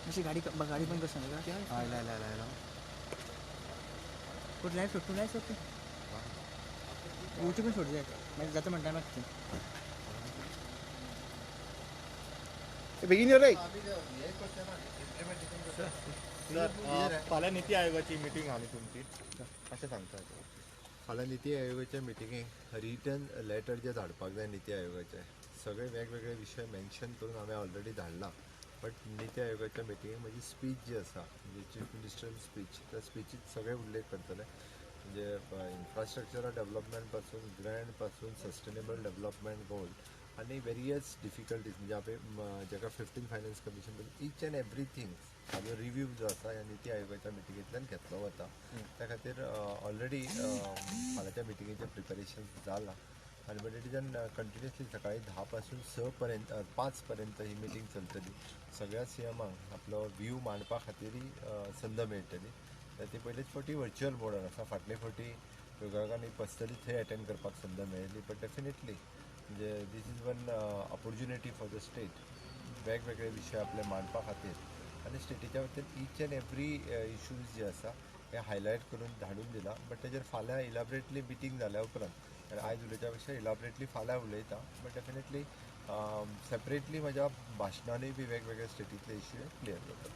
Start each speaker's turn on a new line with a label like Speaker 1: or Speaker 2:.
Speaker 1: मातशी गाडी गाडी बंद कर सांग.
Speaker 2: हय, लाय लाय लाय लाय.
Speaker 1: कुठं लायव्ह सोड, तूं लायव्ह सोड, तूं यूट्यूब सोड जाय, मागीर जाता म्हणटा मागीर.
Speaker 3: बेगीन यो रे.
Speaker 4: सर, फाल्यां निती आयोगाची मिटींग आहा न्ही तुमची, कशें सांगता?
Speaker 5: फाल्यां निती आयोगाच्या मिटिंगेक रिटन लेटर जे धाडपाक जाय निती आयोगाचे, सगळे वेगवेगळे विशय मेन्शन करून हांवें ऑलरेडी धाडला. बट निती आयोगाच्या मिटिंगेक म्हजी स्पीच जी आसा, म्हणजे चीफ मिनिस्टर स्पीच, त्या स्पिचीत सगळे उल्लेख करतले. म्हणजे इन्फ्रास्ट्रक्चरल डेव्हलपमेंट पासून, ग्रँड पासून, सस्टेनेबल डेव्हलपमेंट गोल आनी वेरियस डिफिकल्टीज, म्हणजे हांवें जाका 15 finance commission, each and everything हाजो रिव्यू जो आसा ह्या निती आयोगाच्या मिटिंगेंतल्यान घेतलो वता. त्या खातीर ऑलरेडी फाल्यांच्या मिटिंगेचें प्रिपेरेशन जालां आनी but it is an continuously सकाळी 10 पासून 6 पर्यंत, 5 पर्यंत ही मिटींग चलतली. सगळ्या सी एमांक आपलो व्यू मांडपा खातीरय संद मेळटली. ती पयलीच फावटी व्हर्च्युअल मोडार आसा. फाटले फावटी विभागांनी पर्सनली थंय एटेंड करपाक संद मेळिल्ली. बट डेफिनेटली म्हणजे this is one opportunity for the state वेगवेगळे विशय आपले मांडपा खातीर आनी स्टेटीच्या वतीन इच एंड एवरी इश्यूज जे आसा हे हायलायट करून धाडून दिला. बट तेजेर फाल्यां इलाबरेटली मिटींग जाल्या उपरांत, आनी आयज उलयच्या पेक्षा इलाबरेटली फाल्यां उलयता. बट डेफिनेटली सेपरेटली म्हज्या भाशणानूय बी वेगवेगळे स्टेटींतले इश्यू क्लियर जाता.